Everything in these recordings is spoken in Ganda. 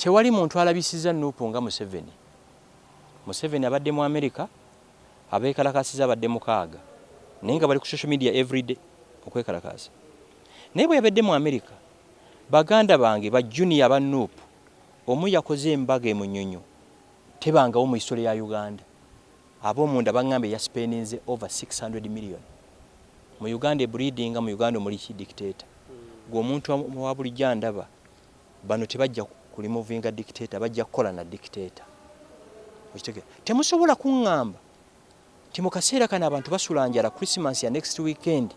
Tewali muntu alabisiza NUP nga Museveni. Museveni abadde mu America, abeekalakaasiza abadde mukaaga, naye nga bali ku social media everyday okwekalakaasa. Naye bwe yabadde mu America, baganda bange ba junior aba NUP, omu yakoze embaga e Munyonyo tebangawo mu history ya Uganda. Ab'omunda bangambye yaspeninze over 600 million. Mu Uganda ebreedinga, mu Uganda omuli ki dictator. Gwe omuntu wa bulijjo andaba, bano tebajja kuremovinga dictator, bajja kukola na dictator. Okitegera? Temusobola kuŋŋamba nti mu kaseera kano abantu basula njala, Christmas ya next weekend,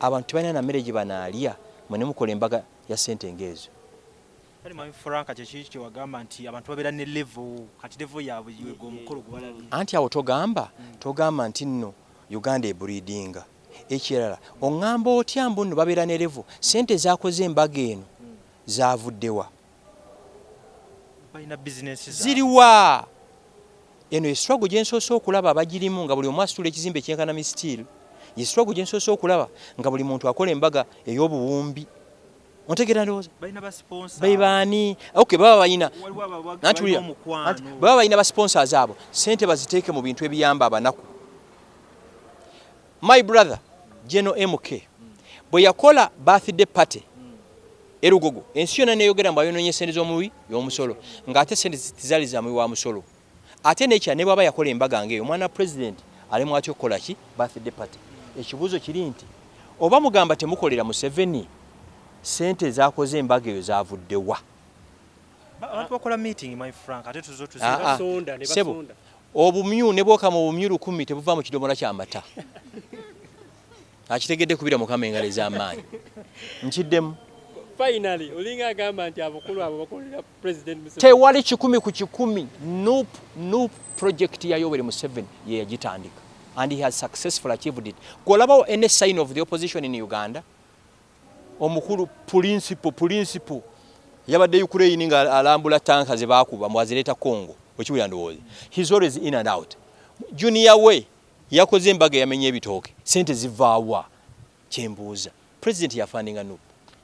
abantu tebalina na mmere gye banaalya, mwe ne mukola embaga ya ssente ng'ezo. Kale Mwami Frank, kyeki kyewagamba nti abantu babeera ne level, kati level yaabwe gwe omukolo gwe balabye? Anti awo togamba nti nno Uganda ebreedinga. Ekirala, oŋŋamba otya mbu nno babeera ne level? Ssente zakoze embaga eno zaavuddewa? Balina bizinesi zaabwe. Ziriwa? Eno estruggle gye nsoose okulaba abagirimu nga buli omu asitula ekizimbe ekyenkana mistil. Ye struggle gye nsoose okulaba nga buli muntu akola embaga ey'obuwumbi. Ontegeera ndowooza? Balina ba sponsor. Bebaani? Okay, baba balina Waliwo Anti balina wulira, omukwano. Anti baba balina ba sponsors, abo sente baziteeke mu bintu ebiyamba abanaku. My brother Geno MK bwe yakola birthday party erugogo, ensi yonna neyogera mbu ayonoonye sente z'omuwi y'omusolo, ng'ate sente tizaali za muwi wa musolo. Ate nekya ne bwaba yakola embaga ng'eyo, omwana wa president alemwa atya okukola ki birthday party? Ekibuuzo kiri nti oba mugamba temukolera Museveni, sente ezakoze embaga eyo zavuddewa? Abantu bakola meeting, my Frank, ate tuzo Ah, tuzi ah. Basonda ne Sebo, basonda. Obumyu ne bwokama obumyu 1000 tebuva mu kidomola ky'amata. Akitegedde kubira Mukama engalo ez'amaanyi. Nkiddemu. Finally, olinga agamba nti abakulu abo bakolera President Museveni. Tewali 100%. NUP project ya Yoweri Museveni ye yagitandika and he has successfully achieved it. Gwolabawo any sign of the opposition in Uganda? Omukulu principal yabadde Ukraine nga alambula tanka ze baakuba mwazireeta Congo. Okiwulira ndowooza? He's always in and out. Junior we yakoze embaga eyamenye ebitooke, sente zivaawa? Kyembuuza, president yafundinga NUP.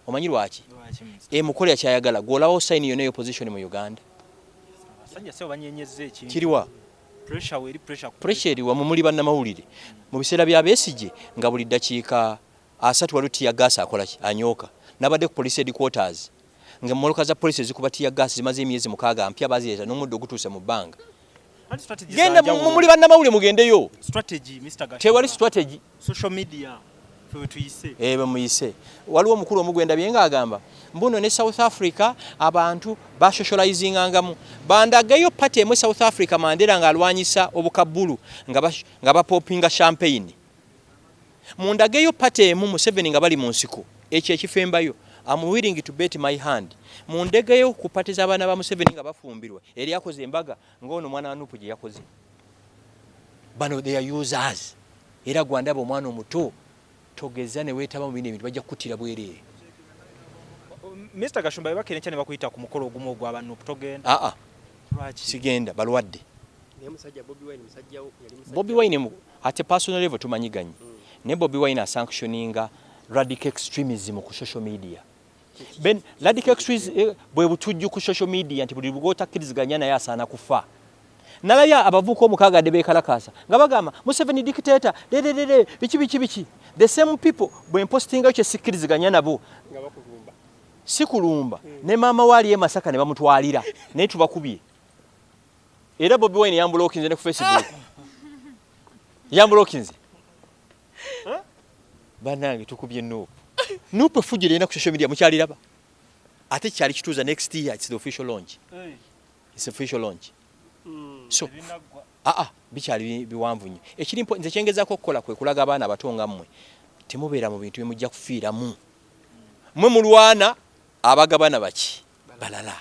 Omanyi lwaki? Lwaki, Mr. Emukolera kyayagala. Gwolabawo sign yonna opposition mu Uganda? Abasajja sebo banyenyezza ekintu. Kiriwa? Pressure weeri, pressure ku Pressure eriwa mu muli bannamawulire? Mu biseera bya Besigye nga buli ddakiika 30 waliwo tear gas akola ki, anyooka. Nabadde ku police headquarters nga emmotoka za police ezikuba tear gas zimaze emyezi 6 mpya, bazireeta n'omuddo ogutuuse mu bbanga. Anti strategy Genda za njawulo. Muli bannamawulire, mugendeyo. Strategy, Mr. Gashumba. Tewali strategy. Social media ffe we tuyise. Eh, bemuyise. Waliwo omukulu omugwenda bye ng'agamba mbuno ne South Africa abantu basocializingangamu. Bandagayo party emu e South Africa, Mandela ng'alwanyisa obukabulu nga bapopinga champagne. Mundageyo party emu Museveni nga bali mu nsiko. Ekyo ekifembayo, am willing to bet my hand, mundegeyo ku party z'abaana ba Museveni nga bafumbirwa eri akoze embaga ng'ono omwana wa NUP gye yakoze. Bano they are users. Era gwandaba omwana omuto, togeza ne weetaba mu bino ebintu, bajja kukuttira bwereere. Mr. Gashumba, bebakera enkya ne bakuyita ku mukolo ogumu ogwa NUP, togenda? Aa. Lwaki? Sigenda, balwadde. Naye musajja Bobi Wine musajjawo, yali musajja. Bobi Wine at a personal level tumanyiganye, naye Bobi Wine asanctioninga radical extremism ku social media. Ben radical extremism bwe butujju ku social media nti buli lwotakkiriziganya naye asaana kufa. Nalabye abavubuka omukaaga dde beekalakaasa nga bagamba Museveni dictator, lererere, biki biki biki. The same people bwe mpostingayo kye sikkiriziganya nabo nga bakulumba. Si kulumba, ne maama we ali e Masaka ne bamutwalira, naye tubakubye. Era Bobi Wine yambulokinze ne ku Facebook, yambulokinze. Bannange, tukubye NUP. NUP efujjo lyerina ku social media mukyaliraba, ate kyali kituuza next year. It's the official launch, it's official launch. So aa bikyali biwanvu nnyo. Ekiri nze kyengezaako okukola kwe kulaga abaana abato nga mmwe, temubeera mu bintu byemujja kufiiramu. Mwe mulwana, abagabana baki balala.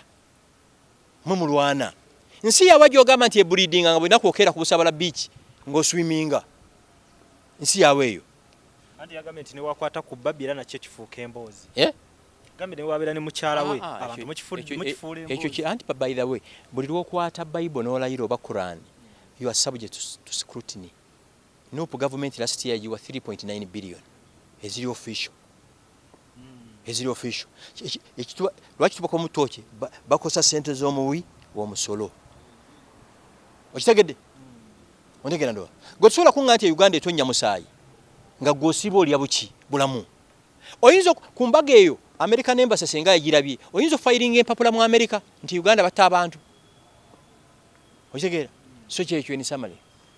Mwe mulwana nsi yawa gyogamba nti ebreedinga nga bwenaku okeera ku Busabala Beach ng'oswiminga? Nsi yawe eyo? Anti yagambye nti newakwata ku babbi era nakyo kifuuka emboozi. Eh? Gambye newabeera ne mukyala we Ah, ah, abantu mukifuula ekyo emboozi. Anti by the way, buli lwokwata Bible n'olayira oba Quran, you are subject to scrutiny. NUP government last year yagiwa 3.9 billion eziri official. Eziri official. Lwaki tubakuba mu tooki? Bakozesa sente z'omuwi w'omusolo. Okitegedde? Ontegera ndowa gwe tusobola kuŋŋa nti Uganda etonnya musaayi nga gwe osiiba olya buki bulamu. Oyinza ku mbaga eyo American Embassy senga yagirabye, oyinza okufayiringa empapula mu America nti Uganda batta abantu. Okitegeera? So kyekyo in summary.